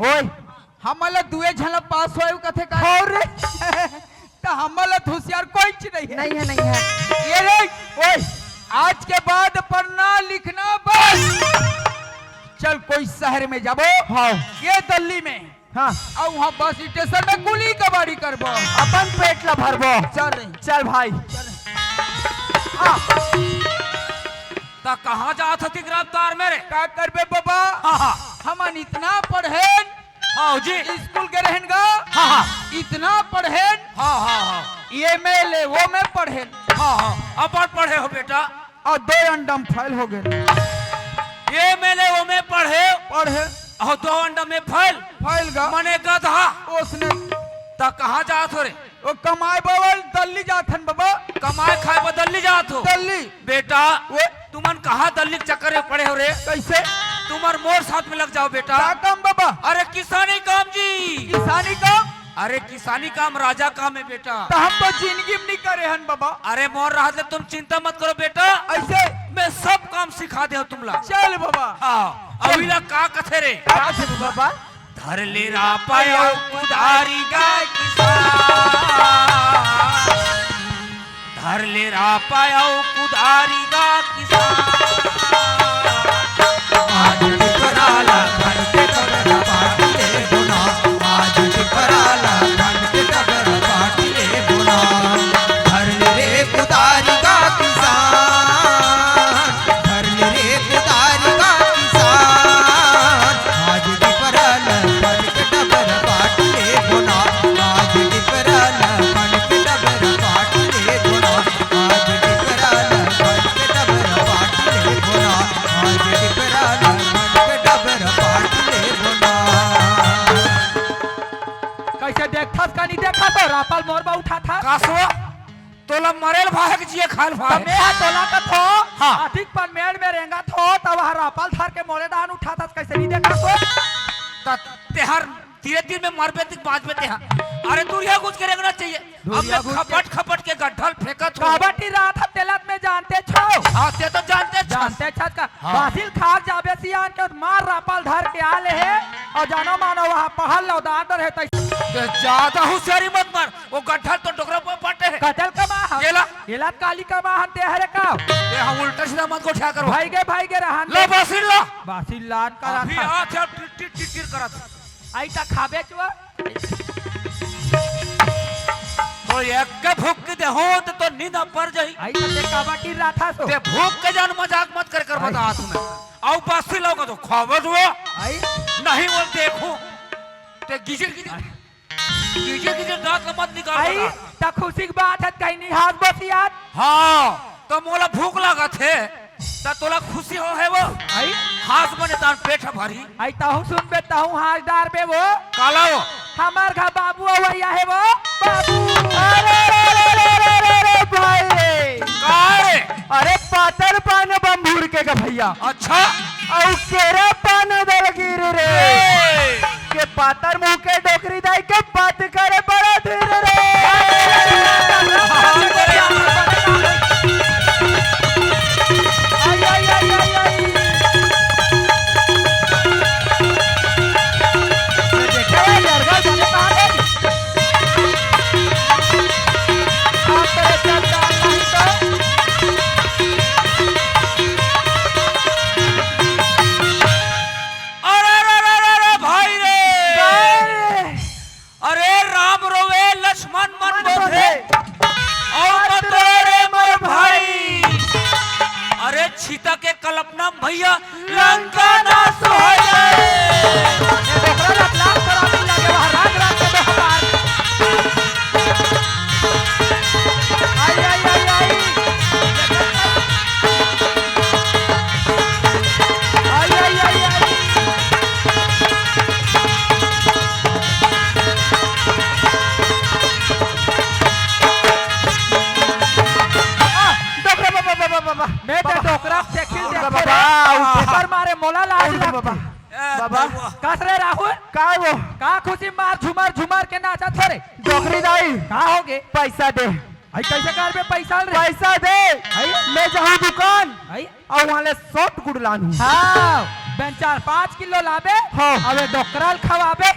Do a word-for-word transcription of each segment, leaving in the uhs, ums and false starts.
ओए, हमन ला दुए झन ला पास होए कथे का? अउ रे। त हमन ला होशियार कोई चीज नहीं है। नहीं है, नहीं है। ये रे, ओए, आज के बाद पढ़ना लिखना बंद। चल कोई शहर में जाबो। हाँ। ये दिल्ली में। हाँ। अउ वहाँ बस स्टेशन में कुली कबाड़ी करबो। अपन पेट ला भरबो। चल रे। चल भाई। चल रे। हाँ। त कहाँ जात हती गिरफ्तार में रे? का करबे बाबा? हाँ, हाँ। हमन इतना पढ़ेन। हाँ जी। स्कूल गे रहेन गा। हाँ, हाँ। इतना पढ़ेन। हाँ, हाँ, हाँ। ये में ले, वो में पढ़ेन। हाँ, हाँ। अपन पढ़े हो बेटा? अउ दो अंडा म फेल हो गे। ये में ले, वो में पढ़े। पढ़े। अउ दो अंडा में फेल। फेल गा। मने गधा। ओसने। त कहाँ जात हो रे? ओ कमाए बर दिल्ली जात हन बाबा। कमाए खाए बर दिल्ली जात हो? दिल्ली। बेटा, ओ? तुमन कहाँ दिल्ली के चक्कर में पड़े हो रे? कैसे? तुमन मोर साथ में लग जाओ बेटा। का काम बाबा? अरे किसानी काम जी। किसानी काम? अरे किसानी काम राजा काम है बेटा। त हम तो जिंदगी में नहीं करे हन बाबा। अरे मोर रहत ले तुम चिंता मत करो बेटा। ऐसे? मैं सब काम सिखा दे तुमला। चल बाबा। हाँ, अभी ला का कथे रे? का कथे बाबा? धर ले रापा अउ कुदारी गा किसान। धर ले रापा अउ कुदारी गा किसान। आज टिपराला धन के डबरा पाटी ले बोना। आज टिपराला धन के डबरा पाटी ले बोना। धर ले रे कुदारी गा किसान। धर ले रे कुदारी गा किसान। आज टिपराला धन के डबरा पाटी ले बोना। आज टिपराला धन के डबरा पाटी ले बोना। आज टिपराला धन के डबरा पाटी ले बोना। आज टिपराला धन के डबरा पाटी ले बोना। कैसे देखथस का नहीं देखथस? रापा ल मोर बर उठाथस। कासो, तोला मरे ल भाए के जिए खाए ल भाए। त मैं हा तोला कथों, हाँ। अधिक पनमेड़ में रेंगत हों, त वह रापा ल धर के मोरे डाहन उठाथस, कैसे नहीं देखथस? त तेहर धीरे धीरे में मरबे त बाँचबे तेहा। अरे दूरिहा घुस के रेंगना चाहिए। अब दूरिहा मैं घुस के खपट खपट के गड्ढा ल फेंकत हों। काबर टिराथस तेला त मैं जानथों। हाँ, ते तो जानथस। जानथस का? हाँ। बासी ल खा के जाबे सियान के, मार रापा ल धर के आ ले हे, अउ जानो मानो वहाँ पहाड़ लौदार डर हे तैसे। ते ज्यादा होशियारी मत मार, वो गड्ढा ल तो डोकरा पर पटे हे। कतल कमा हम। येला? येला काली कमा हम ते हरे का? ये हम उल्टा सीधा मत गोठिया करो। भाई गे, भाई गे रहन ले दे। बासी ल ला। बासी ल लान का अभी रखा। आ थे टिट टिट टिट टिट करत। आई त खाबे चुआ। तो एक के भूख के देहूं त तो नींद पर जाही। आई त ते काबर टिराथस ओ। ते भूख के जान मजाक मत कर कर आई। बता तुम्हें। अउ बासी ल ला का तो खाबे चुआ। आई। नहीं बोल देखो। ते गिजिर गिजिर। गिजिर गिजिर दांत ल मत निकाल आई, बता। त खुशी के बात हे, कहीं नहीं हाथ बसियात। हाँ, त मोला भूख लागत हे, त तोला खुशी हो हे वो। आई? हाथ बने तान पेट ह भारी। आई, तहूँ सुनबे, तहूँ हाथ डारबे वो। काला वो? हमर घर बाबू अवैया हे वो, बाबू। अरे, अरे, अरे, भाई रे। का रे? अरे, पातर पान बम्भूर के का भैया। अच्छा। अउ केरा पान दलगीर रे। ए। के पातर मुंह के डोकरी दाई के बात करे बड़ा धीर रे। आई, आई, आई, आई, आई। ये देखे यार, यार, गाल बने कहाँ गए? आप तेरे चल डाल नहीं तो। अरे, अरे, अरे, अरे, अरे, भाई रे। अरे, राम रोवे, लक्ष्मण मन मन बोधे। बोधे। अउ मत रो रे मोर भाई। अरे, सीता के कल्पना म भैया, लंका नाश हो जाए। ये डोकरा ला लाख सराबी लगे, वहाँ राग राग के दो हजार। आई, आई, आई, आई। आई, आई, आई, आई। आ, डोकरा बाबा, बाबा, बाबा। मैं तो बाबा। डोकरा से खिल अउ जाथे बाबा, रे। अउ ऊपर मारे मोला लाज अउ बाबा। लगथे। ए, बाबा। बाबा। कस रे राहुल? का वो? का खुशी मार झुमर झुमर के नाचत हो रे? डोकरी दाई। का होगे? पैसा दे। आई कैसे करबे पैसा रे? पैसा दे। आई? मैं जाहूँ दुकान। आई? अउ वहाँ ले शॉट गुड़ लानहूँ। हाँ, बने चार पाँच किलो लाबे, हाँ। अबे डोकरा ल खवाबे।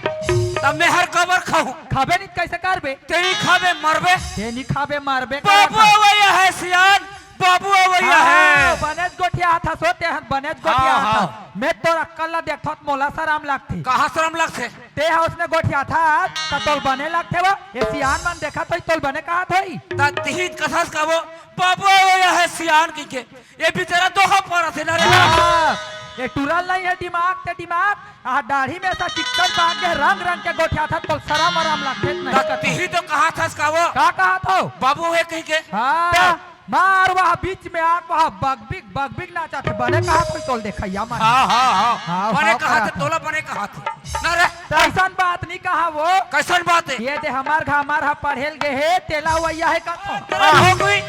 तब मैं हर कबर खाहूं। खाबे नहीं त कइसे करबे? ते नहीं खाबे, मरबे। ते नहीं खाबे, मरबे। बाबू करबे। अवइया हे सियान, बाबू अवइया हाँ, हे। बनेच गोठियाथस ओ, ते हर बनेच हाँ, गोठियाथस। हाँ। मैं तोर अक्कल ला देखथंव त मोला सरम लगथे। कहाँ सरम लगथे? ते ह ओसने गोठियाथस, त तोल बने लगथे वो। ए सियान मन देखत होही, तोल बने कहत होही। त तिही कथस का वो, बाबू अवइया हे सियान कहिके। ए बिचारा दोहा पारत हे ना रे। हाँ, ए टुरल नहीं हे दिमाग ते दिमाग। आ दाढ़ी में से चिक्कन पाक के रंग रंग के गोठियाथस, तोल सरम अरम लगथे नहीं त कथंव। तिही तो कहत हस का वो। का कहत हंव? बाबू हे कहिके। हाँ, त मार वह बीच में आके वह बगबिग बगबिग नाचत हे, बने कहत होही तोल देखइया मन। हाँ, हाँ, हाँ। हाँ, बने हाँ, कहत हे, कहत हे। तोला बने कहत हे। ना रे। त अइसन बात नहीं कहा वो। कइसन बात हे? ए दे हमर घर, हमर ह पढ़े ल गे हे, तेला अवइया हे कथंव। तेला हो गई।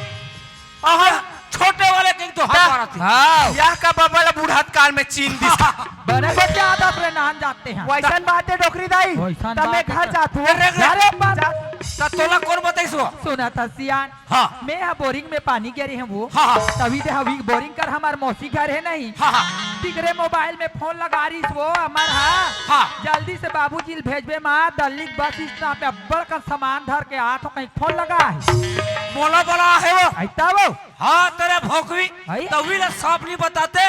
अहा, छोटे वाले के तो हाथ मारत हे। हाँ। या का बाबा ला बुढ़त काल में चीन दिस। बने गोठियाथस रे, नान जाते हैं। वइसन बात हे डोकरी दाई। वइसन त मैं बात हे घर त। जात हंव। अरे, अरे, अरे, बात। जा। त तोला कोन बताइस वो? सुनत हस सियान। हाँ। मैं ह बोरिंग में पानी गेरे हंव वो। हाँ, हाँ। तभी ते हवी बोरिंग कर हमर मौसी घर हे नहीं। हाँ, हाँ। तिकरे मोबाइल में फोन लगा रिहिस वो हमर हा। हाँ। जल्दी से बाबूजी ल भेजबे मा दल्ली के बस स्टॉप में अब्बड़ कन सामान धर के आत हंव कहिके फोन लगा हे। मोला बला हे वो। अइता वो। हाँ, तेरे भोकवी। अई? तभी ला साफ नहीं बताते,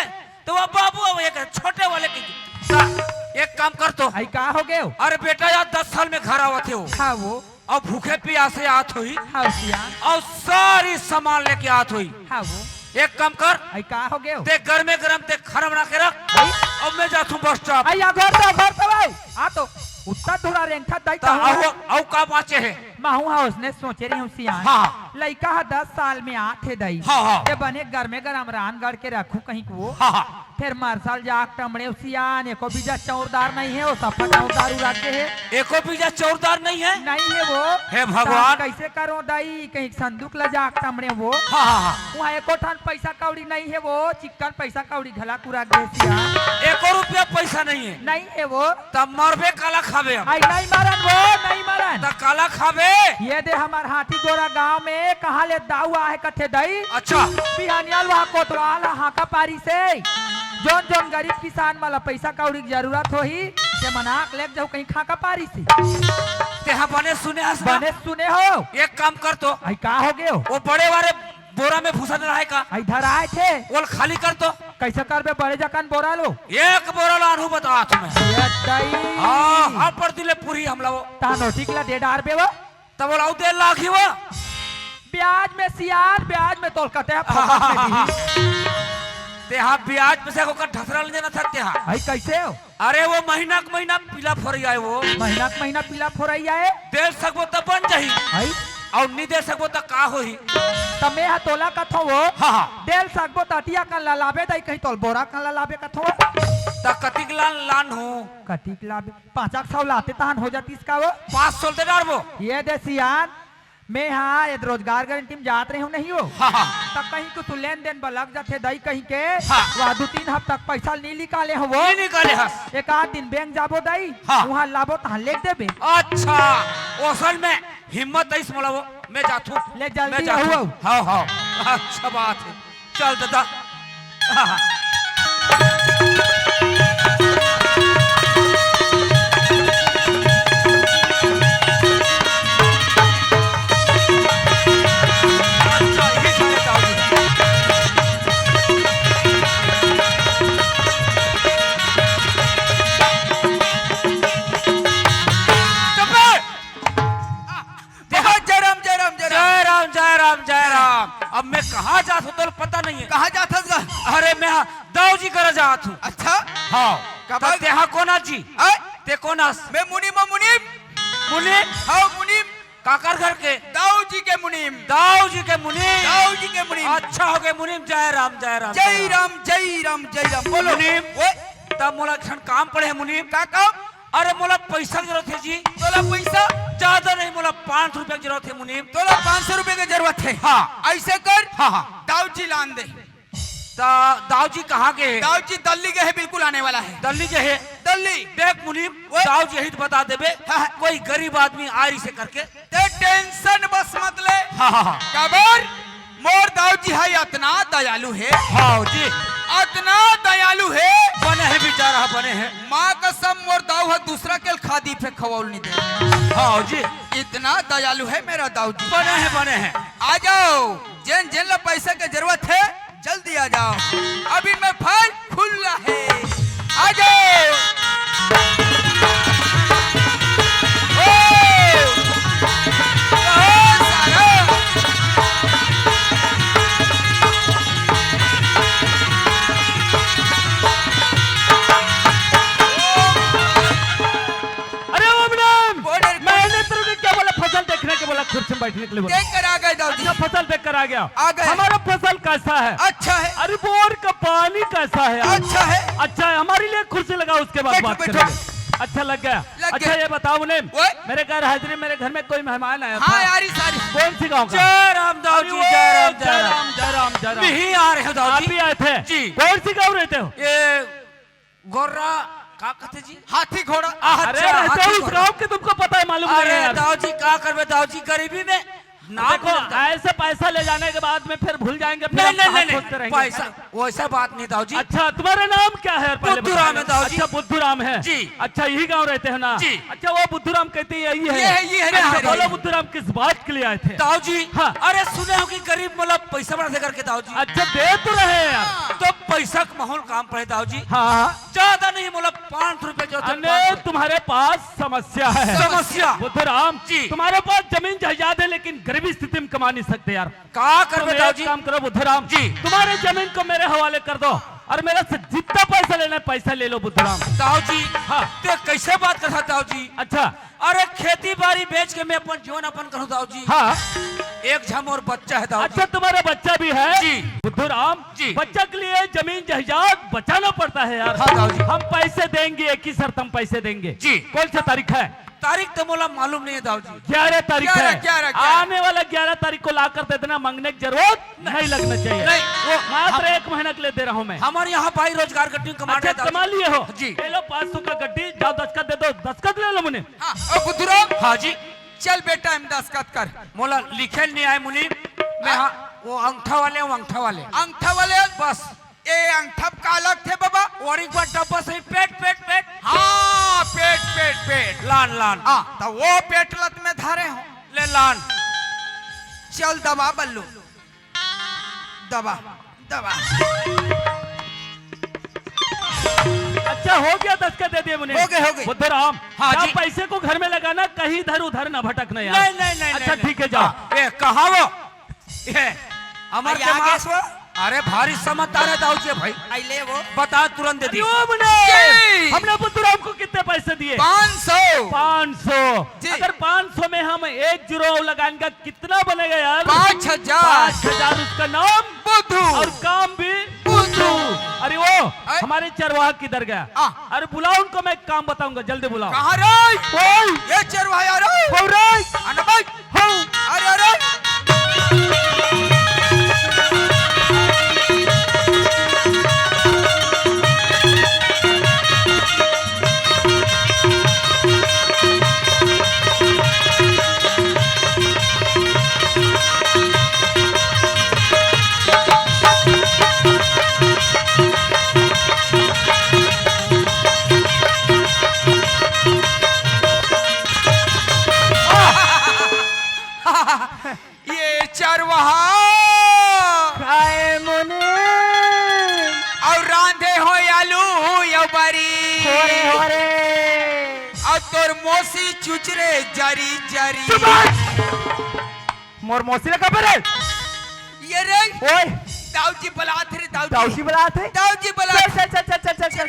त वो बाबू अब एक छोटे वाले की। त एक काम कर तो। अई का हो गयो? अरे बेटा यार, दस साल में घर आवत हे वो। हाँ वो। अउ भूखे पियासे आत होही। हाँ सियान। अउ सारी सामान लेके आत होही। हाँ वो। एक काम कर। अई का हो गयो? ते गरमे गरम ते खाना बना के रख। अई? अब मैं जाथंव बस स्टॉप। अई अघोर तो, अघोर तो भाई। आ तो उत्ता धुरा रेंगथस दाई त तहूँ। अउ, अउ का बाँचे हे? महूँ ह ओसने सोचे रहे हँव सियान। हाँ। लइका ह दस साल में आत हे दई। हाँ, हाँ। ते बने गरमे गरम रांध गढ़ के रखहूँ कहिके वो। हाँ, हाँ। फेर मरसल जाके टमड़ेंव सियान, एको बीजा चौरदार नइ हे, ओ सफा चौरदार उरक गे हे। एको बीजा चौरदार नइ हे? नइ हे वो। हे भगवान। त कइसे करों दई, कहिके संदूक ल जाके टमड़ेंव वो। हाँ, हाँ, हाँ। उहाँ एको ठन पइसा कौड़ी नइ हे वो, चिक्कन पइसा कौड़ी घला उरक गे हे सियान। एको रुपया पइसा नइ हे? नइ हे वो। त मरबे काला खाबे अब? अई नइ मरन वो, नइ मरन। त काला खाबे? ए दे हमर हाथी गोरा गांव में कहाँ ले दाऊ आहे कथे दई। अच्छा। बिहनिया ल वहाँ कोतवाल ह हाँका पारिस हे। जोन जोन गरीब किसान मन ल पइसा कौड़ी के जरूरत होही, ते मन आके लेग जाहू कहिके हाँका पारिस हे। तेहा बने सुने हस ना? बने सुने हंव। एक काम कर तो। अई का हो गयो? वो बड़े वाले बोरा में भूसा धराय का? अई धराय थे। ओला खाली कर तो। कइसे करबे बड़े जकन बोरा ल? एक बोरा लानहूँ बतावत हंव मैं। ए दई। हाँ, हाँ, पर दिले पूरी हमला वो। तहां नोटिक ला दे डारबे वो। तब ओला अउ दे लागही वो। ब्याज में सियान, ब्याज में तोल कते फोकट में दिही। तेहा ब्याज में से ओकर ढसरल देना था तेहा। अई कइसे हो? अरे वो महीना के महीना पीला फोरई आय वो। महीना के महीना पीला फोरई आय? दे सकबो त बन जाही। हई? अउ नी दे सकबो त का होही? त में ह तोला कथों वो। हाँ, हाँ। दे ल सकबो त अटिया कन ला लाबे दई कहीं तोल बोरा कन ला लाबे कथों वो। त कतिक लान लानहूँ? कतिक लाबे? पाँचक सौ लाते तहन हो जातिस का वो? पाँच सौ ल दे डारबो। ए दे सियान, में हा ए रोजगार गारंटी में जात रहे हंव नहीं वो। हाँ, हाँ। त कहीं कुछ लेन देन बर लग जाथे दई कहिके, हाँ। वह दू तीन हफ्ता के पइसा ल नी निकाले हंव वो। नी निकाले हस। एक आध दिन बैंक जाबो दई, हाँ। उहाँ लाबो तहाँ लेग देबे। अच्छा, ओसन में हिम्मत अइस मोला वो, में जाथों। ले जल्दी मैं जाथों। आहू। हाँ, हाँ। अच्छा बात हे। चल ददा। चुप! जय राम, जय राम, जय राम। जय राम, जय राम, जय राम। अब मैं कहाँ जात हंव, तोला पता नइ हे। कहाँ जात हस गा? अरे, मैं हा दाऊ जी करा जात हंव। अच्छा? हाँ। काबर? त तेहा कोन अस जी? आय? ते कोन अस? मैं मुनीम हंव, मुनीम। मुनीम? हाँ, मुनीम। काकर घर के? दाऊ जी के मुनीम। दाऊ जी के मुनीम। दाऊ जी के मुनीम। अच्छा होगे मुनीम, जय राम, जय राम, जय राम, जय राम, जय राम। बोलो। मुनीम, ओए। त मोला एक ठन काम पड़े हे मुनीम। का काम? अरे, मोला पइसा के जरूरत हे जी। तोला पइसा? जादा नहीं, मोला पाँच सौ रुपया के जरूरत हे मुनीम। तोला पाँच सौ रुपया के जरूरत हे? हाँ। अइसे कर, हाँ, हाँ। दाऊ जी लान दे। त दाऊ जी कहाँ गे हे? दाऊ जी दल्ली गे हे, बिल्कुल आने वाला हे। दल्ली गे हे? दल्ली। देख मुनीम, ओए। दाऊ जी हे त बता देबे, हाँ, हाँ। कोई गरीब आदमी आय रहिसे करके। ते tension बस मत ले। हाँ, हाँ, हाँ। काबर? मोर दाऊ जी ह अतना दयालु हे। हाँ जी। अतना दयालु हे। बने हे बेचारा, बने हे। माँ कसम, मोर दाऊ ह दूसरा के खादी पे खवाउल नहीं दे। हाँ जी। इतना दयालु हे मेरा दाऊ जी। बने हे, बने हे। आ जाओ, जेन जेन ला पैसा के जरूरत हे, जल्दी आ जाओ, अभी मैं फाइल खुल्ला हे, आ जाओ। ओ, ओ सारा। अरे ओम राम, बोल रे। मैंने तेरे को क्या बोला, फसल देखने के बोला, कुर्सी में बैठने के लिए बोला। देख कर आ गए दाऊ जी। अच्छा, फसल देख कर आ गया। आ गए। हमारा फसल कैसा है? अच्छा है। अरे बोर का पानी कैसा है? अच्छा है। अच्छा है, हमारे लिए कुर्सी लगाओ, उसके बाद बैठो, बात बैठो। करेंगे। अच्छा लग गया। लग अच्छा गया। ये बताओ मुनीम, ओए। मेरे घर हाजिरी, मेरे घर में कोई मेहमान आया हाँ था। यार, ये सारी कौन सी गांव का? जय राम दाऊ अरे जी, वो जय राम, जय जय राम। राम, जय राम, जय राम। यही आ रहे हो दाऊ आप जी। भी आए थे? जी। कौन सी गांव रहते हो? ये गोर्रा, का कहते जी? हाथी घोड़ा। आ, अरे अच्छा, रहते हाथी हो उस घोड़ा। गांव के, तुमको पता है, मालूम नहीं अरे है यार। दाऊ जी, का करबे दाऊ जी, गरीबी में नाम देखो, नहीं लेता। ऐसे पैसा ले जाने के बाद में फिर भूल जाएंगे, फिर नहीं, हम नहीं, कहाँ नहीं, नहीं, खोजते रहेंगे? पैसा, वैसा बात नहीं दाऊ जी। अच्छा, तुम्हारा नाम क्या है यार, पहले बुद्धू बताओ। राम है दाऊ जी। अच्छा, बुद्धू राम है। जी। अच्छा, यही गांव रहते हो ना? जी। अच्छा, वो बुद्धू राम कहते हैं, यही है। ये है, ये है, अच्छा, ये है। बोलो बुद्धू राम, किस बात के लिए आए थे? दाऊ जी, हाँ। अरे सुने हो कि गरीब मतलब पैसा बड़ा दे करके दाऊ जी। अच्छा, दे तो रहे हैं यार। हाँ। तो पैसा का माहौल काम पड़े दाऊ जी। हाँ। ज्यादा नहीं, मतलब पाँच सौ रुपए जो थे, अरे, पाँच सौ। तुम्हारे पास समस्या है। समस्या। बुद्धू राम, जी। तुम्हारे पास जमीन जायदाद है, लेकिन गरीबी स्थिति में कमा नहीं सकते यार। का करबे तुम एक दाऊ जी? काम करो बुद्धू राम, जी। तुम्हारे जमीन को मेरे हवाले कर दो और मेरे से जितना पैसा लेना है, पैसा ले लो बुद्धू राम। दाऊ जी, हाँ। ते कैसे बात करत हस दाऊ जी? अच्छा। अरे खेती बाड़ी बेच के मैं अपन जीवन यापन करूँ दाऊ जी। हाँ। एक झन मोर बच्चा है दाऊ जी। अच्छा, तुम्हारा बच्चा भी है? जी। बुद्धू राम, जी। बच्चा के लिए जमीन जायदाद बचाना पड़ता है यार। हाँ, दाऊ जी। हम पैसे देंगे, एक ही शर्त हम पैसे देंगे। जी। कौन सा तारीख है? तारीख तो मोला मालूम नहीं है, दाऊ जी। ग्यारह तारीख ग्यारह, है। ग्यारह, ग्यारह। आने वाला ग्यारह तारीख को लाकर दे देना, मांगने की जरूरत नहीं लगना चाहिए। नहीं, वो मात्र हम एक महीना के लिए दे रहा हूँ मैं। हमारे यहाँ भाई रोजगार गड्डी में कमा अच्छा, रहे, दाऊ जी। कमा लिए हो? जी। ले लो पाँच सौ का गड्डी, जाओ दस्तखत दे दो, दस्तखत ले लो मुनीम। हाँ, ओ बुद्धू राम। हाँ जी। चल बेटा, हम दस्तखत कर। मोला लिखे नहीं आए मुनीम, मैं हाँ। हाँ, वो अंगठा वाले, वो अंगठा वाले। अंगठा वाले? बस। ए अंगठा का लगथे बाबा? ओरी को डब्बा से पेट, पेट, पेट। हाँ, पेट, पेट, पेट। लान, लान। हाँ, त वो पेट लत में धरे हो। ले लान। चल दबा बल्लू। दबा, दबा। अच्छा, हो गया, दस्तखत दे दिए मुनीम। हो गए, हो गए। बुद्धू राम, हाँ जा जी। पैसे को घर में लगाना, कहीं इधर उधर ना भटकना यार। नहीं, नहीं, नहीं, अच्छा, नहीं, ठीक है, नहीं। जाओ। हाँ, ए, कहाँ वो? ये, हमारे अरे, के आ माँ, गए सो? अरे, भारी समझदार है दाऊ जी भाई। आई ले वो। बता, तुरंत दे दिए। अरे, ओ मुनीम, जी। हमने बुद्धू राम को कितने पैसे दिए? पाँच सौ। पाँच सौ। जी। अगर पाँच सौ में हम एक जीरो लगाएंगे, कितना बनेगा यार? पाँच हजार। पाँच हजार। उसका नाम बुद्धू। और काम भी बुद्धू। अरे वो, अरे। हमारे चरवाहा किधर गया? आ। अरे बुलाओ उनको, मैं काम बताऊंगा, जल्दी बुलाओ। कहाँ रे? ओए। ये चरवाहा रे। हो रे। आना भाई। हो। अरे, अरे। ये चरवाहा। काय मुने? अउ रांधे हो आलू अउ बरी। होरे, होरे। अउ तोर मौसी चुचरे जरी, जरी। चुप रह। मोर मौसी ला कबे रे? ये रे। ओए। दाऊ जी बलात रे, दाऊ जी। दाऊ जी बलात है? दाऊ जी बलात। चल, चल, चल।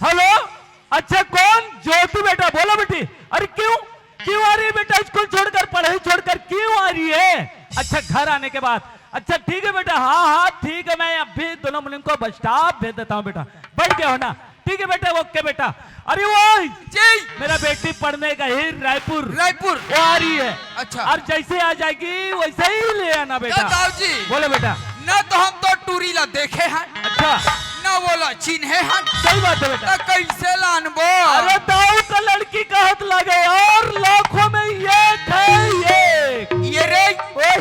हेलो। अच्छा, कौन? ज्योति बेटा, बोलो बेटी। अरे क्यों, क्यों आ रही है बेटा, स्कूल छोड़कर, पढ़ाई छोड़कर क्यों आ रही है? अच्छा, घर आने के बाद। अच्छा, ठीक है बेटा, हाँ, हाँ, ठीक है, मैं अभी दोनों मुनीम को बस स्टॉप भेज देता हूँ बेटा। बैठ गया हो ना? ठीक है बेटा, ओके बेटा। अरे वो जी। मेरा बेटी पढ़ने गई रायपुर। रायपुर। वो आ रही है। अच्छा। और जैसे आ जाएगी, वैसे ही ले आना बेटा। दाऊ जी। बोलो बेटा। ना तो हम तो टूरी ला देखे हन। अच्छा। ना वो ला चिन्हे हन। सही बात है बेटा। तो कैसे लानबो? अरे दाऊ का लड़की कहत लगे और लाखों में एक है एक। ये रे। ओ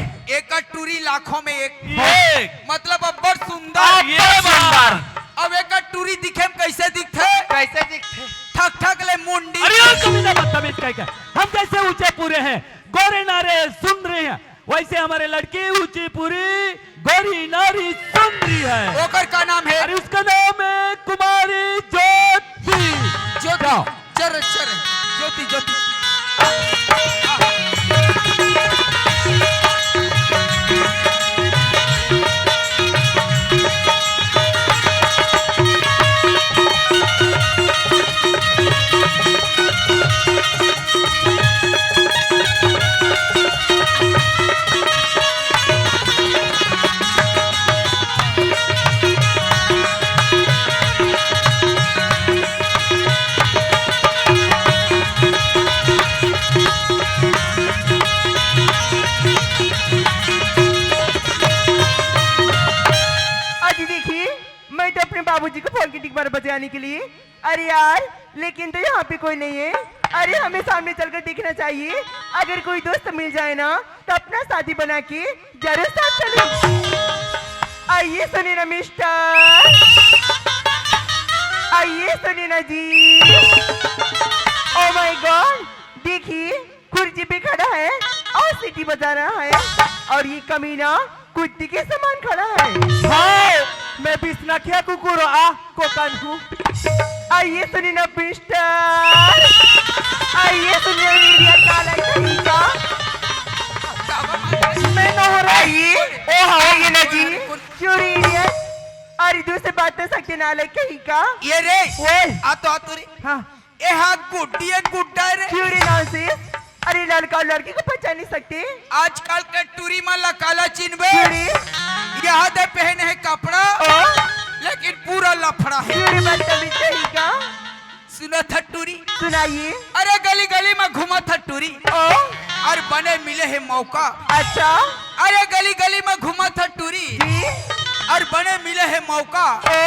टूरी लाखों में एक। एक। मतलब अब्बड़ सुंदर। अब्बड़ सुंदर। अब एक टूरी दिखे में कैसे दिखथे? कैसे दिखथे? ठक ठक ले मुंडी। अरे यार, तुम इतना बदतमीज कहीं का। हम जैसे ऊंचे पूरे हैं, गोरे नारे सुंदरी हैं, वैसे हमारे लड़की ऊंची पूरी गोरी नारी सुंदरी है। ओकर का नाम है? अरे उसका नाम है कुमारी ज्योति। ज्योति। जाओ। चल रे, चल रे। ज्योति, ज्योति। अजी देखिए, मैं तो अपने बाबूजी को फोन की टिक मारा बजाने के लिए। अरे यार, लेकिन तो यहाँ पे कोई नहीं है। अरे, हमें सामने चलकर देखना चाहिए, अगर कोई दोस्त मिल जाए ना, तो अपना साथी बना के जरूर साथ चलें। आइए सुनिए ना मिस्टर, आइए सुनिए ना जी। ओ माय गॉड, देखिए, कुर्सी पे खड़ा है और सीटी बजा रहा है, और ये कमीना कुत्ती के समान खड़ा है। हाय, मैं बिसनखिया कुकुर आ कोकन हूँ। आइए सुनिए ना मिस्टर, आइए सुनिए ना मीडिया का लड़का। मैं नोहरा। आइए, ओ हाँ, आइए ना जी। चोरी इडियट। अरे दूर से बात कर सकते ना लड़का ही का? ये रे। ओए। आ तो, आ तो रे। हाँ। ए हा गुड्डी, ए गुड्डा रे। क्यों रे नॉनसेंस? अरे लड़का और लड़की को पहचान नहीं सकते? आजकल के टूरी मन ला काला चिन्हबे। क्यों रे? यहाँ दे पहने है कपड़ा, ओ? लेकिन पूरा लफड़ा है। क्यों रे बदतमीज कहीं का? सुना था टूरी। सुनाइए। अरे गली गली में घूमा था टूरी। ओ? और बने मिले है मौका। अच्छा। अरे गली गली में घूमा था टूरी। जी। और बने मिले है मौका। ओ?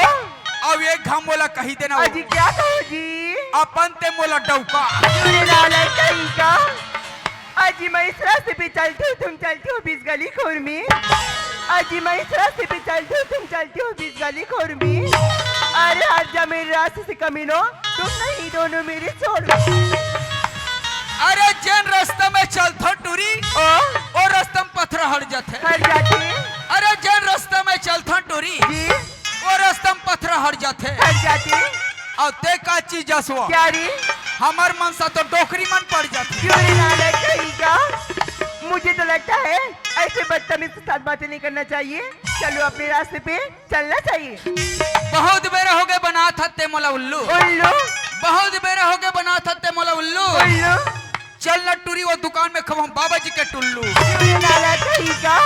अब एक घाम मोला कही देना हो। अजी क्या कहो जी? अपन ते मोला डौका। अरे लाला कहीं का। अजी मैं इस रास्ते पे चलती हूँ, तुम चलती हो बीस गली खोर में। अजी मैं इस रास्ते पे चलती हूँ, तुम चलती हो बीस गली खोर में। अरे हट जा मेरे रास्ते से कमीनो, तुम नहीं दोनों मेरे छोड़। अरे जेन रास्ता में चलथो टूरी, ओ? ओ रास्ता में पथरा हट जाथे। हट जाथे। अरे जेन रास्ता में चलथो टूरी, जी। ओ रास्ता में पथरा हट जाथे। हट जाथे। अउ ते का चीज असवा? क्या रे? हमर मनसा तो डोकरी मन पड़ जाथे। क्यों रे लाला कहीं का? मुझे तो लगता है ऐसे बदतमीज के साथ बातें नहीं करना चाहिए। चलो अपने रास्ते पे चलना चाहिए। बहुत बेरा हो गए बनात हत्ते मोला उल्लू। उल्लू? बहुत बेरा हो गए बनात हत्ते मोला उल्लू। उल्लू? चल ना टूरी वो दुकान में खवाऊं बाबा जी के टुल्लू। क्यों रे लाला कहीं का?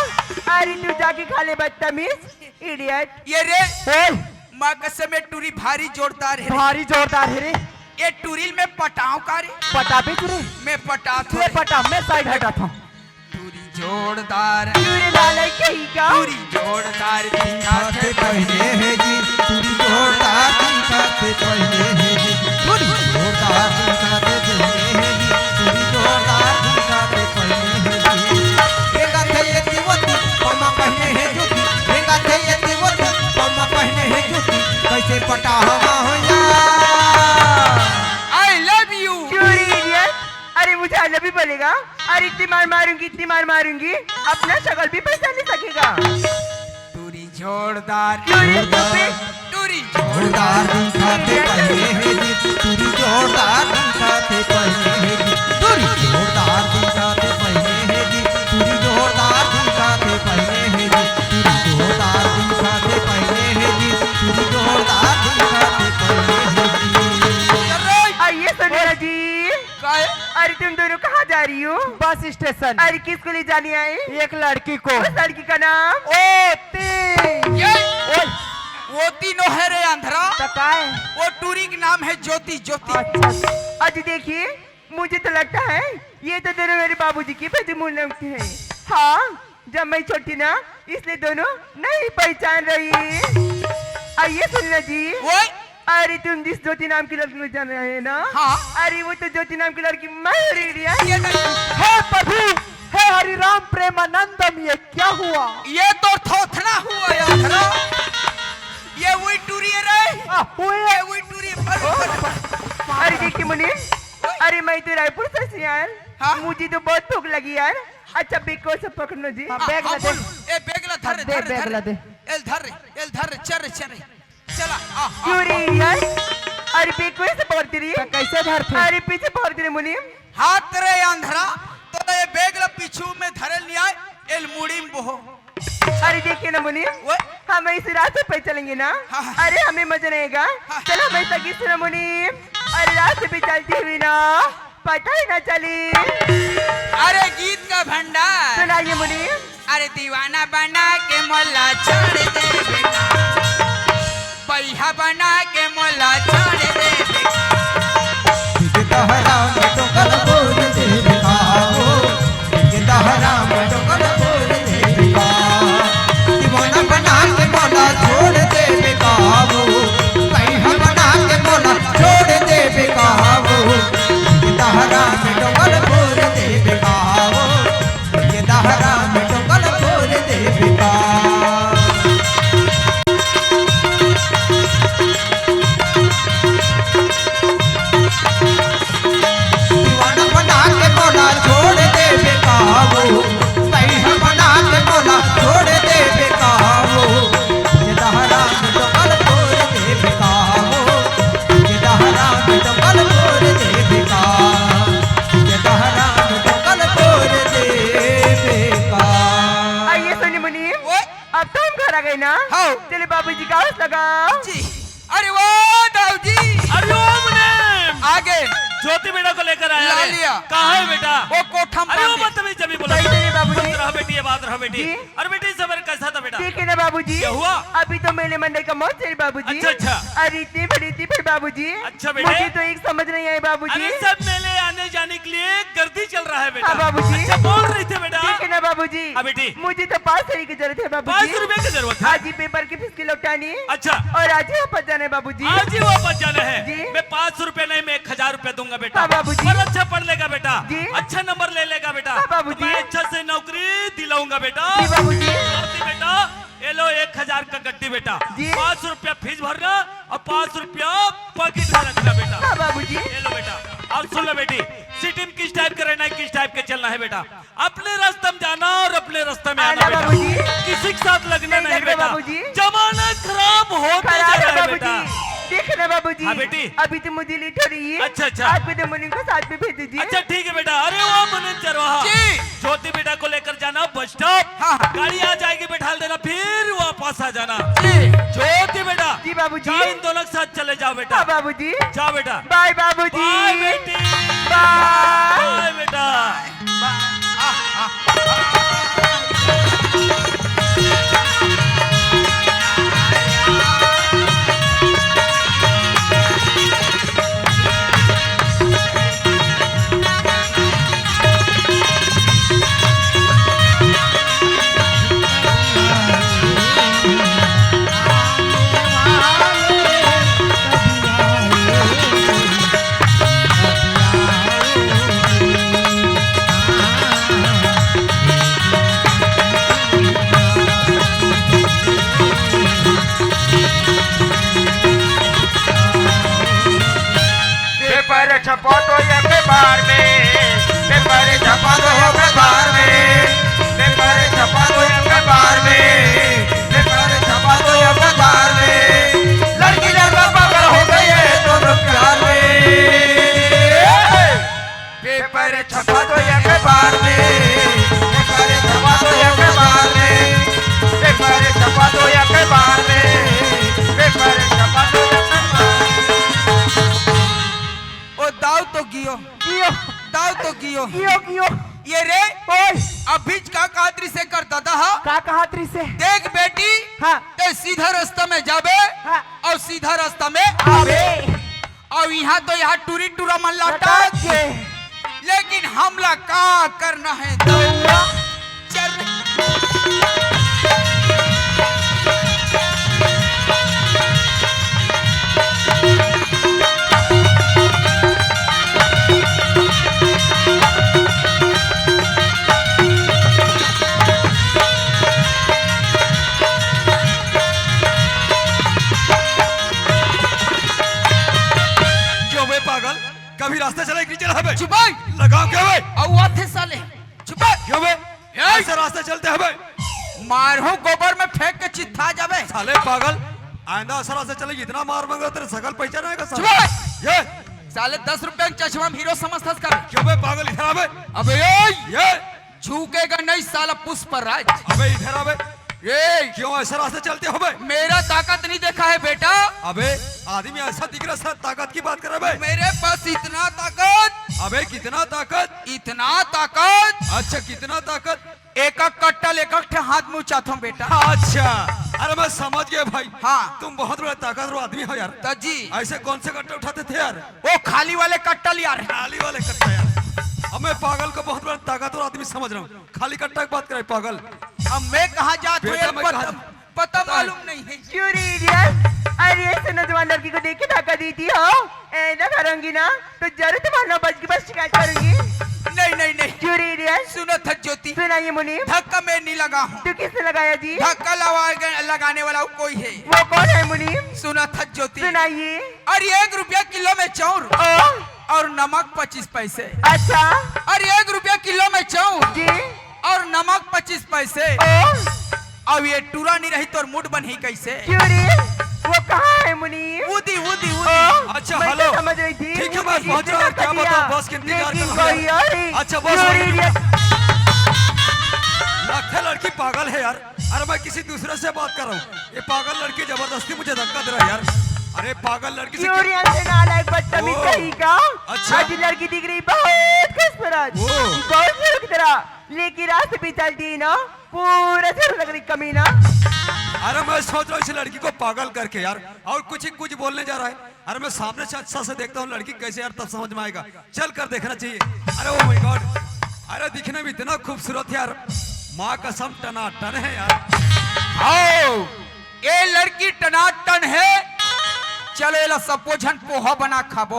अरे तू जाके खा ले बदतमीज। इडियट। ये रे, ओए। माँ कसम, ये टूरी भारी जोरदार है रे। भारी जोरदार है रे। ये टूरी में पटाव का रे? पटा भी तू रे। मैं पटा ले थोड़े। पटा, मैं साइड हटा था। टूरी जोरदार। टूरी लाला कहीं का? टूरी जोरदार दिखा के पहने है जी। टूरी जोरदार दिखा के पहने है जी। टूरी जोरदार दिखा के पहने है जी। टूरी जोरदार दिखा के पहने है जी। रेंगा थे ये तिवती, पमा पहने है जूती। रेंगा थे ये तिवती, पमा पहने है जूती। कैसे पटा हवा हो यार? I love you। क्यों रे इडियट? अरे मुझे आई लव यू बोलेगा? अरे इतनी मार मारूंगी, इतनी मार मारूंगी, अपना शक्ल भी पहचान नहीं सकेगा। टूरी जोरदार। क्यों रे टूरी? टूरी जोरदार दिखाते पहले है जी, टूरी जोरदार दिखाते पहले है जी, टूरी जोरदार दिखाते पहले है जी, टूरी जोरदार दिखाते पहले है जी, टूरी जोरदार दिखाते पहले है जी, टूरी जोरदार दिखाते पहले है जी। आइए सुनिए जी। काहे? अरे तुम दोनों कहाँ जा रही हो? Bus station. अरे किसको ले जाने आए? एक लड़की को। उस लड़की का नाम? ओती। ये? ओए। ओती नो है रे अंधरा। तो का है? वो टूरी का नाम है ज्योति, ज्योति। अच्छा। अजी देखिए, मुझे तो लगता है ये तो दोनों मेरे बाबूजी की भेजी मुन्नम की है। हाँ, जब मैं छोटी ना, इसलिए दोनों नहीं पहचान रही। आइए सुनना जी। ओए। अरे तुम जिस ज्योति नाम की लड़की को जान रहे हैं ना? हाँ। अरे वो तो ज्योति नाम की लड़की मैं हूँ रे। ये नहीं। हे प्रभु, हे हरि राम प्रेमानंदम, ये क्या हुआ? ये तो थोथना हुआ यार। ये वही टूरी है रे। आ, वो ये ये वही टूरी है। अरे देखिए मुनीम, अरे मैं तो रायपुर से हूँ यार। हाँ? मुझे तो बहुत भूख लगी यार। अच्छा, बेग को से पकड़ो जी। हाँ, बैग हाँ, ला दे। बोल। ए, बैग ला, धर रे, दे, धर रे, बैग धर ला रे। दे। एल धर रे, एल धर रे, चल रे, चल रे। चला, आ, आ, क्यों रे आ। यार? अरे बेग को ऐसे पकड़ती रही? तो कैसे धरते? अरे पीछे पकड़ती रही मुनीम। हाथ रे अंधरा, तो ये बैग ला पीछू में धरे नहीं आए, एल मुड़ी में बोहो। अरे देखिए ना मुनीम, वो? हम इस रास्ते पे चलेंगे ना, हाँ, हाँ। अरे हमें मजा नहीं आएगा। हाँ। चलो हमें सगी सुनो मुनीम, अरे रास्ते पे चलती हुई ना पता ही ना चली। अरे गीत का भंडार। सुनाइए मुनीम। अरे दीवाना बना के मोला छोड़ दे बेटा, बैहा बना के मोला छोड़ दे बेटा। दहरा में डोंगल बोल दे बेटा हो, दहरा में डोंगल बोल दे बेटा। दीवाना बना के मोला छोड़ दे बेटा हो, बैहा बना के मोला छोड़ दे बेटा हो। दहरा में डोंगल बोल दे बेटा हो। ये दहरा में डोंगल बोल दे बेटा। दीवाना बना के मोला छोड़ दे बेटा हो, बैहा बना के मोला छोड़ दे बेटा हो। ये दहरा में डोंगल बोल दे बेटा हो, ये दहरा में डोंगल बोल दे बेटा। ये दहरा में डोंगल बोल दे बेटा। आइए सोनी मुनीम, ओए। अब तो हम घर आ गए ना? हाँ। चलिए बाबूजी का आवाज लगाओ। जी। अरे वो दाऊ जी। अरे ओ मुनीम। आ गए। ज्योति बेटा को लेकर आया ला रे। लिया। कहाँ है बेटा? वो कोठा में अरे वो बांधे। बदतमीज जमी बोला। सही नहीं बाबूजी। मत रहा बेटी, ये बात रहा बेटी। जी। अरे बेटी, सबर कैसा था बेटा? ठीक है ना बाबूजी? क्या हुआ? अभी तो मेले मंडल का मौज है बाबूजी। अच्छा, अच्छा। अरे इतनी बड़ी, इतनी बड़ी बाबूजी। अच्छा बेटे। मुझे तो एक समझ नहीं आया बाबूजी। अरे सब मेले आने जाने के लिए गर्दी चल रहा है बेटा। हाँ बाबूजी। अच्छा बोल रही थी बेटा। ठीक है ना बाबूजी? हाँ बेटी। मुझे तो पाँच रुपए की जरूरत है बाबूजी। पाँच रुपए की जरूरत है? हाँ जी, पेपर की फीस की लौटानी। अच्छा। और आज ही वापस जाना है बाबूजी। आज ही वापस जाना है? जी। मैं पाँच रुपए नहीं, मैं एक हजार रुपए दूंगा बेटा। हाँ बाबूजी। और अच्छा पढ़ लेगा बेटा। जी। अच्छा नंबर ले लेगा बेटा। हाँ बाबूजी। तो मैं अच्छा से नौकरी दिलाऊंगा बेटा। जी बाबूजी। और बेटा, ये लो एक हजार का गड्डी बेटा। जी। पाँच रुपया फीस भरना और पाँच रुपया पॉकेट में रखना बेटा। हाँ बाबूजी। ये लो बेटा। अब सुन लो बेटी, सिटी में किस टाइप का रहना है, किस टाइप का चलना है बेटा। अपने रास्ते में जाना और अपने रास्ते में आना आना बेटा। बाबूजी। किसी के साथ लगना नहीं नहीं लगना बेटा। बाबूजी। जमाना खराब होता खराब जा है रहा है बाबूजी। बेटा। देख ना बाबूजी। हाँ बेटी। अभी तो मुझे लेट हो रही है। अच्छा, अच्छा। आप भी तो मुनीम को साथ में भेज दीजिए। अच्छा ठीक है बेटा। अरे वो मुनीम चरवाहा। जी। ज्योति बेटा को लेकर जाना बस स्टॉप। हाँ, हाँ। गाड़ी आ जाएगी, बैठा देना, फिर वापस आ जाना। जी। ज्योति बेटा। जी बाबूजी। जाओ, इन दोनों के साथ चले जाओ बेटा। हाँ बाबूजी। जाओ बेटा। बाय बाबूजी। बाय बेटी। बाय। बाय बेटा। पेपर छपा दो अखबार में, पेपर छपा दो अखबार में, पेपर छपा दो अखबार में, पेपर छपा दो अखबार में। लड़की लड़का पागल हो गए हैं दोनों प्यार में। पेपर छपा दो अखबार में, पेपर छपा दो अखबार में, पेपर छपा दो अखबार में, पेपर छपा दो अखबार में। ओ दाऊ तो गियो। गियो। दाऊ तो गियो। गियो, गियो। ये रे, ओए। अभीच का कहत रिसे कर दादा हा? का कहत रिसे? देख बेटी, हाँ। ते सीधा रास्ता में जाबे हाँ। और सीधा रास्ता में आबे। आबे। अउ इहाँ तो इहाँ टूरी टूरा मन लटक लटक गे। लेकिन हमला का करना है दउआ? चल। रास्ता चले कि नहीं चला हबे? चुप बे। लगाओ क्या बे? अउ आथे साले। चुप बे। क्यों बे? ए! ऐसा रास्ता चलते हबे? मारहूं गोबर में फेंक के चित्था जाबे। साले पागल, आइंदा ऐसा रास्ता चले, इतना मार मंगा तेरे सकल पहचान आएगा साले। चुप बे। ये साले दस रुपया के चश्मा में हीरो समझथस का बे? क्यों बे पागल, इधर आ बे। अबे ए! ये झुकेगा नहीं साला पुष्पराज। अबे इधर आ बे। ए! क्यों ऐसा रास्ता चलते हो बे? मेरा ताकत नहीं देखा है बेटा। अबे आदमी ऐसा दिख रहा है, सर ताकत की बात कर रहा है बे। मेरे पास इतना ताकत। अबे कितना ताकत? इतना ताकत। अच्छा कितना ताकत? एक एक कट्टल एक एक ठे हाथ में उचाथों बेटा। अच्छा, अरे मैं समझ गया भाई। हाँ। तुम बहुत बड़ा ताकतवर आदमी हो यार। तो जी। ऐसे कौन से कट्टल उठाते थे यार? वो खाली वाले कट्टल यार। खाली वाले कट्टल यार। अब मैं पागल को बहुत बड़ा ताकतवर आदमी समझ रहा हूँ, खाली कट्टा की बात करे पागल। अब मैं कहाँ जात हूँ बेटा, ये मैं पता, कहाँ पता अरे मालूम नहीं है। क्यों रे इडियट? अरे ऐसे नौजवान लड़की को देख के धक्का देती हो? ए ना करूंगी ना, तो जरूर तुम्हारा नौ बज के बस शिकायत करूंगी। नहीं नहीं नहीं। क्यों रे इडियट? सुनो थक ज्योति। सुनाइए मुनीम। धक्का मैं नहीं लगा हूँ। तो किसने लगाया जी? धक्का लगा-, लगाने वाला वो कोई है। वो कौन है मुनीम? सुनो थक ज्योति। सुनाइए। अरे एक रुपया किलो में चाउर ओ। और नमक पच्चीस पैसे। अच्छा। अरे एक रुपया किलो में चाउर जी। और नमक पच्चीस पैसे। ओ। अब ये टूरा नहीं रही तो मूड बनही कैसे? क्यों रे? वो कहाँ है मुनीम? उदी, उदी, उदी। ओ, अच्छा, मैं हेलो। तो समझ रही थी ठीक है, मैं पहुंच रहा हूँ, क्या बताऊँ, बस के इंतजार कर रहा हूँ। अच्छा, बस क्यों रे? लगता है लड़की पागल है यार। अरे मैं किसी दूसरे से बात कर रहा हूँ, ये पागल लड़की जबरदस्ती मुझे धक्का दे रहा है यार। अरे पागल लड़की से क्यों रे? ऐसे नालायक बदतमीज ओ, कहीं का। अच्छा। आज लड़की दिख रही बहुत खूबसूरत, ओ। बहुत खूबसूरत, लेकिन रास्ते पे चलती ना, पूरा सर लग रही कमीना। अरे मैं सोच रहा हूँ इस लड़की को पागल करके यार, और कुछ ही कुछ बोलने जा रहा है। अरे मैं सामने से अच्छा से देखता हूँ लड़की कैसे यार, तब समझ में आएगा, चल कर देखना चाहिए। अरे ओ माय गॉड, अरे दिखने में इतना खूबसूरत यार, माँ कसम टनाटन है यार। आओ, ये लड़की टनाटन है। चलो एला सबो झन पोहा बना खाबो।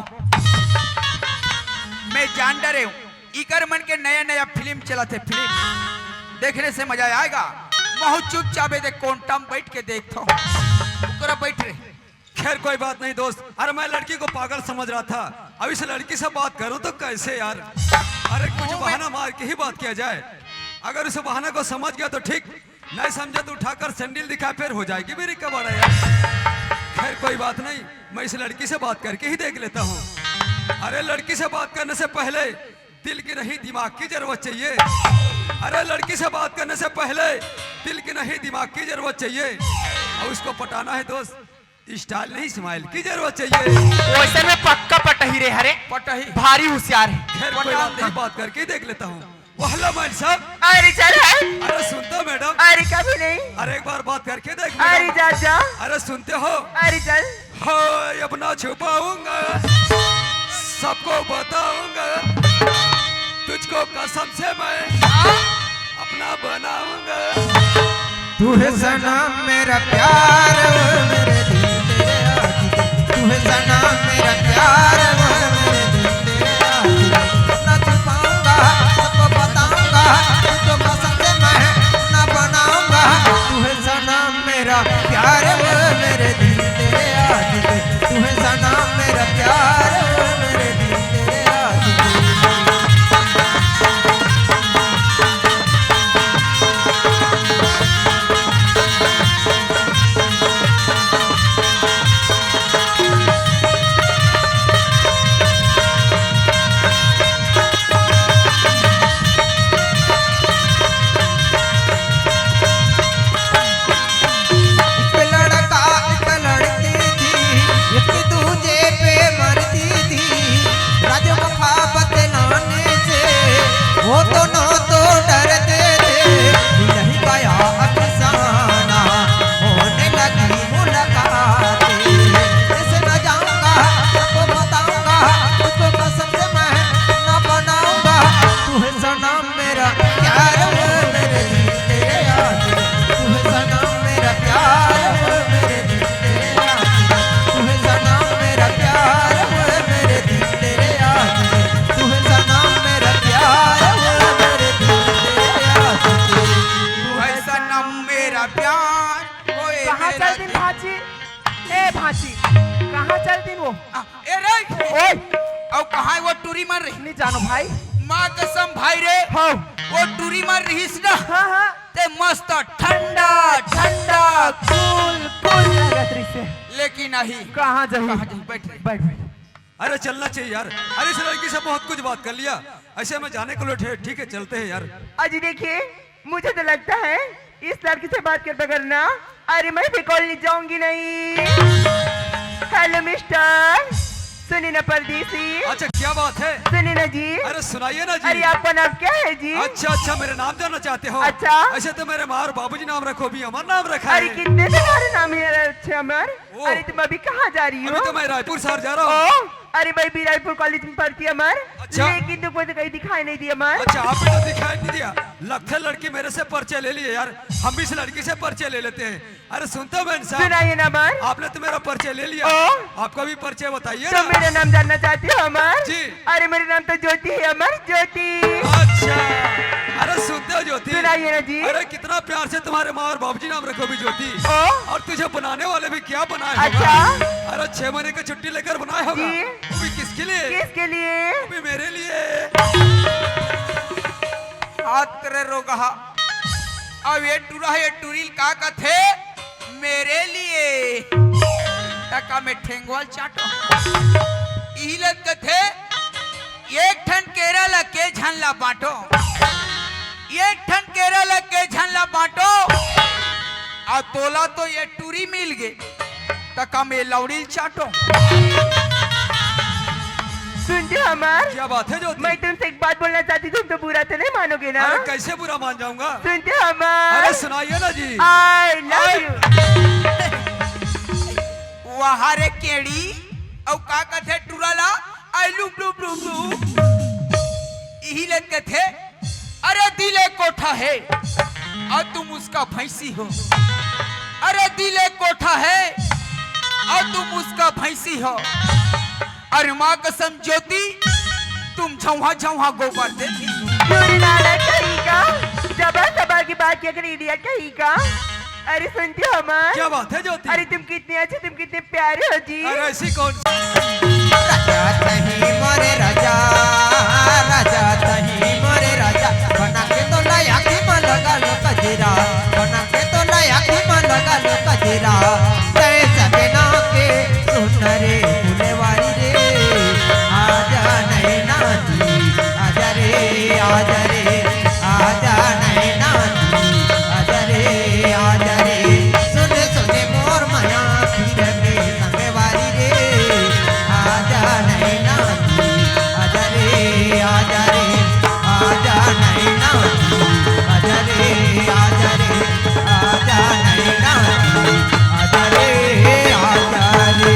मैं जान डरे हूँ। इकर मन के नया नया फिल्म चलत हे, फिल्म देखने से मजा आएगा। महू चुपचाप ए दे कोंटा म बैठ के देखथों। ओकरा बैठ रे। खैर कोई बात नहीं दोस्त, अरे मैं लड़की को पागल समझ रहा था, अब इस लड़की से बात करूं तो कैसे यार? अरे कुछ बहाना मार के ही बात किया जाए, अगर उस बहाना को समझ गया तो ठीक, नहीं समझा तो उठाकर सैंडल दिखा, फिर हो जाएगी मेरी कबाड़ा यार। खैर कोई बात नहीं, मैं इस लड़की से बात करके ही देख लेता हूँ। अरे लड़की से बात करने से पहले दिल की नहीं दिमाग की जरूरत चाहिए। अरे लड़की से बात करने से पहले दिल की नहीं दिमाग की जरूरत चाहिए। और उसको पटाना है दोस्त, स्टाइल नहीं स्माइल की जरूरत चाहिए। वैसे में पक्का पटही रे हरे। पटही। भारी होशियार है। खैर कोई बात नहीं, बात करके ही देख लेता हूँ। वो हेलो मैन साहब। अरे चल है। अरे सुनते हो मैडम? अरे कभी नहीं। अरे एक बार बात करके देख अरे मैडम। जा जा। अरे सुनते हो? अरे चल। हाय अपना छुपाऊंगा, सबको बताऊंगा, तुझको कसम से मैं अपना बनाऊंगा। तू है सनम मेरा प्यार, वो मेरे दिल तेरे आशिक। तू है सनम मेरा प्यार, वो मेरे दिल तेरे आशिक। ना छुपाऊंगा, सबको बताऊंगा, तुझको कसम से मैं ना बनाऊंगा। तू है सनम मेरा प्यार, वो मेरे दिल तेरे आशिक। तू है सनम मेरा प्यार, वो मेरे दिल तेरे आशिक। एक लड़का एक लड़की थी, एक दूजे पे मरती थी। राज मखाबत नाने से वो दोनों तो डरते थे। नहीं गया अफसाना, होने लगी मुलाकात। ऐसे न जाऊंगा, सबको बताऊंगा, तुझको कसम से मैं ना बनाऊंगा। तू है सनम मेरा प्यार, वो मेरे दिल तेरे आशिक। तू है सनम मेरा प्यार, वो मेरे दिल तेरे आशिक। तू है सनम मेरा प्यार, वो मेरे दिल तेरे आशिक। तू है सनम मेरा प्यार, वो मेरे दिल तेरे आशिक। तू है सनम मेरा प्यार, वो ए कहाँ मेरा चल दिन दिल। भांची? ए भांची, कहाँ चल दिन वो? आ, ए रे। ओए, अउ कहाँ वो टूरी मन रही? नहीं जानो भाई। माँ कसम भाई रे, हाँ। वो टूरी मन रहिस ना, हाँ, हाँ। ते मस्त ठंडा ठंडा कूल कूल लगत रहिसे। लेकिन नहीं। कहाँ जाही? कहाँ जाही? बैठ रे। बैठ, बैठ। अरे चलना चाहिए यार। अरे इस लड़की से बहुत कुछ बात कर लिया, ऐसे में जाने को लेट है। ठीक है, चलते हैं यार। अजी देखिए, मुझे तो लगता है इस लड़की से बात कर बगैर ना, अरे मैं भी कॉलेज जाऊंगी नहीं। हेलो मिस्टर, सुनिए ना परदेसी। अच्छा क्या बात है? सुनिए ना जी। अरे सुनाइए ना जी। अरे आपका नाम क्या है जी? अच्छा अच्छा, मेरा नाम जानना चाहते हो? अच्छा। ऐसे तो मेरे माँ और बाबूजी नाम रखो, भी हमारा नाम रखा है। अरे कितने तुम्हारे नाम है अच्छे अमर? ओ। अरे तुम अभी कहाँ जा रही हो? अभी तो मैं रायपुर शहर जा रहा हूँ। ओ, अरे मैं भी रायपुर कॉलेज में पढ़ती हूँ अमर। अच्छा। लेकिन तुमको तो कहीं दिखाई नहीं दी अमर। अच्छा, आपको तो दिखाई नहीं दिया, लगता है लड़की मेरे से परिचय ले लिए यार। हम भी इस लड़की से परिचय ले लेते हैं। अरे सुनते हो बहन साहब, सुनाइए ना अमर। आपने तो मेरा परिचय ले लिया, ओ। आपका भी परिचय बताइए तो ना। मेरा नाम जानना चाहती हो अमर? जी। अरे मेरा नाम तो ज्योति है अमर, ज्योति। अच्छा, अरे सुनते हो ज्योति? सुनाइए ना जी। अरे कितना प्यार से तुम्हारे माँ और बाबूजी नाम रखो भी ज्योति। ओ। और तुझे बनाने वाले भी क्या बनाए होगा? अच्छा। अरे छह महीने की छुट्टी लेकर बनाए होगा। जी। वो भी किसके लिए? किसके लिए? वो भी मेरे लिए। हाथ करे रोगहा। अब ये टूरा है, ये टूरी ल का कथे? मेरे लिए। तका में ठेंगवा ल चाटो। इही ल कथे, एक ठन केरा ल के झन ला बांटो। एक ठन केरा ल के झन ला बांटो। आ तोला तो ये टूरी मिल गे। तका में लौड़ी ल चाटो। सुनते हो अमर? क्या बात है ज्योति? मैं तुमसे एक बात बोलना चाहती, तुम तो बुरा तो नहीं मानोगे ना? अरे कैसे बुरा मान जाऊंगा? सुनते हो अमर? अरे सुनाइए ना जी। I love you। वाह रे केड़ी, अउ का कथे टूरा ला? I love you, love you। इही ल कथे, अरे दिल एक कोठा है और तुम उसका भैंसी हो। अरे दिल एक कोठा है और तुम उसका भैंसी हो। अरे माँ कसम ज्योति, तुम झौहा झौहा गोबर देती हो। टूरी नालायक कहीं का, जबर जबर की बात किया कर, idiot कहीं का। अरे सुनते हो अमर? क्या बात है ज्योति? अरे तुम कितने अच्छे, तुम कितने प्यारे हो जी। अरे ऐसी कौन सी? राजा तही मोरे राजा, राजा तही मोरे राजा, बना के तो लाया कि मन लगा लो कजरा, बना के तो लाया कि मन लगा लो कजरा। तय सपना के सुन रे फुलवारी रे, आजा नैना जी, आजा रे, आजा रे, आजा नैना जी, आजा रे, आजा रे। सुन सुन मोर मया पीर में संगवारी रे, आजा नैना जी, आजा रे, आजा रे, आजा नैना जी, आजा रे, आजा रे, आजा नैना जी, आजा रे, आजा रे।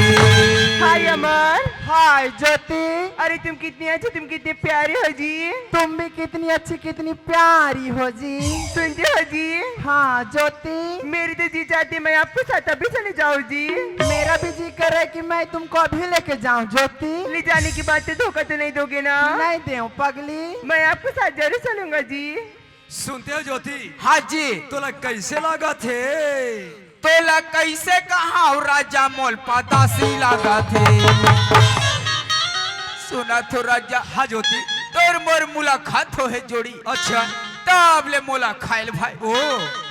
हाय अमर। हाय ज्योति। अरे तुम कितनी अच्छी, तुम कितनी प्यारी हो जी। तुम भी कितनी अच्छी, कितनी प्यारी हो जी। सुनते हो जी? हाँ ज्योति। मेरी तो जी चाहती मैं आपके साथ अभी चली जाऊँ जी। मेरा भी जी करे कि मैं तुमको अभी लेके जाऊँ ज्योति। ले जाने के बाद तो धोखा तो नहीं दोगे ना? नहीं देव पगली। मैं आपके साथ जरूर चलूंगा जी। सुनते हो ज्योति? हाँ जी। तोला कैसे लागत हे? तोला कैसे कहा राजा, मोल पदासी लागत हे। सुनत हो राजा? हाँ ज्योति। तोर मोर मुलाकात होहे जोड़ी। अच्छा। तब ले मोला खायल भाय। ओ।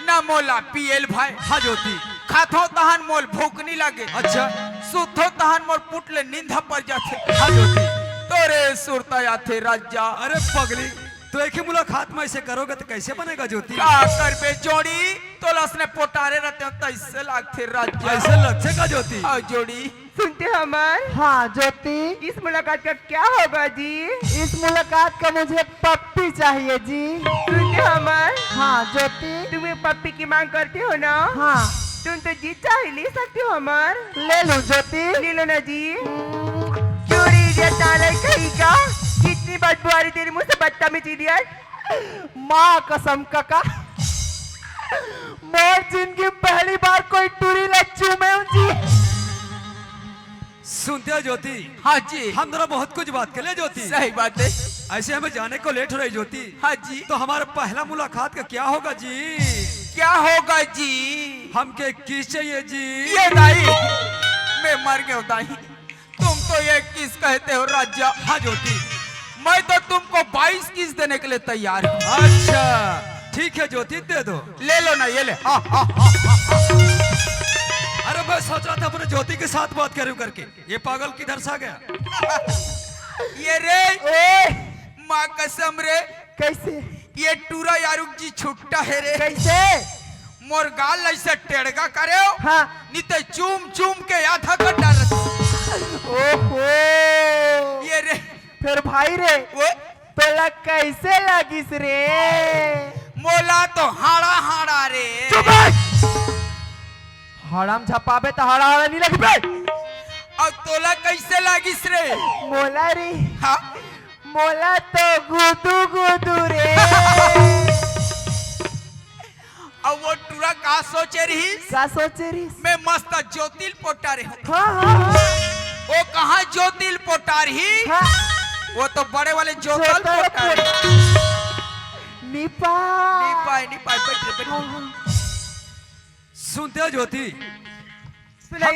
ना मोला पियल भाय। हाँ ज्योति। खाथो तहन मोल भूख नी लागे। अच्छा। सुतथो तहन मोर पुट ले नींद पर जाथे। हाँ ज्योति। तोरे सुरता आथे राजा। अरे पगली, तो एक ही मुलाकात में ऐसे करोगे तो कैसे बनेगा ज्योति? का करबे जोड़ी, तोला असने पोटारे रहते हो तैसे लागथे राजा। ऐसे लगथे का ज्योति? हाँ जोड़ी। सुनते हो अमर? हाँ ज्योति। इस मुलाकात का क्या होगा जी? इस मुलाकात का मुझे पप्पी चाहिए जी। सुनते हो अमर? हाँ ज्योति। तुम एक पप्पी की मांग करते हो ना? हाँ। तुम तो जी चाहे ले सकते हो अमर। ले लो ज्योति। ले लो ना जी। क्यों रे इडियट नालायक कहीं का, कितनी बदबू आ रही तेरे मुंह से, बदतमीज इडियट। माँ कसम काका, मोर जिंदगी में पहली बार कोई टूरी ला चूमे हूँ जी। सुनते हो ज्योति? हाँ जी। हम दोनों बहुत कुछ बात कर ले ज्योति। सही बात है। ऐसे हमें जाने को लेट हो रही ज्योति। हाँ जी। तो हमारा पहला मुलाकात का क्या होगा जी? क्या होगा जी? हमके किस चाहिए जी? ये दाई, मैं मर गया दाई। तुम तो एक किस कहते हो राजा? हाँ ज्योति। मैं तो तुमको बाईस किस देने के लिए तैयार हूँ। अच्छा ठीक है ज्योति, दे दो। ले लो ना, ये ले। हाँ, हाँ, हाँ। अरे मैं सोच रहा था अपने ज्योति के साथ बात करूं करके, ये पागल किधर से आ गया? ये रे, ओए, माँ कसम रे, कैसे? ये टूरा यारुक जी छुट्टा है रे। कैसे? मोर गाल ऐसे टेड़गा करे हो, हाँ। नहीं तो चूम चूम के आधा कर डालत। ओहो। ये रे, फिर भाई रे, वो तोला कैसे लागिस रे? मोला तो हाड़ा हाड़ा रे। चुप है। हड़म झपाबे त हड़ा हड़ा नहीं लगबे। अब तोला कैसे लागिस रे? मोला रे, हाँ? मोला तो गुदू गुदू रे। अब वो टूरा का सोचे रही? का सोचे रहिस? मैं मस्त ज्योतिल पोटा रे हूँ। हाँ हाँ हाँ। वो कहाँ ज्योतिल पोटा रही? हाँ। वो तो बड़े वाले ज्योतल ज्योतल पोटा रही। पोटा। निपा। नहीं पाए, नहीं पाए, बैठ रे, बैठ रे। हाँ, हाँ। सुनते हो ज्योति,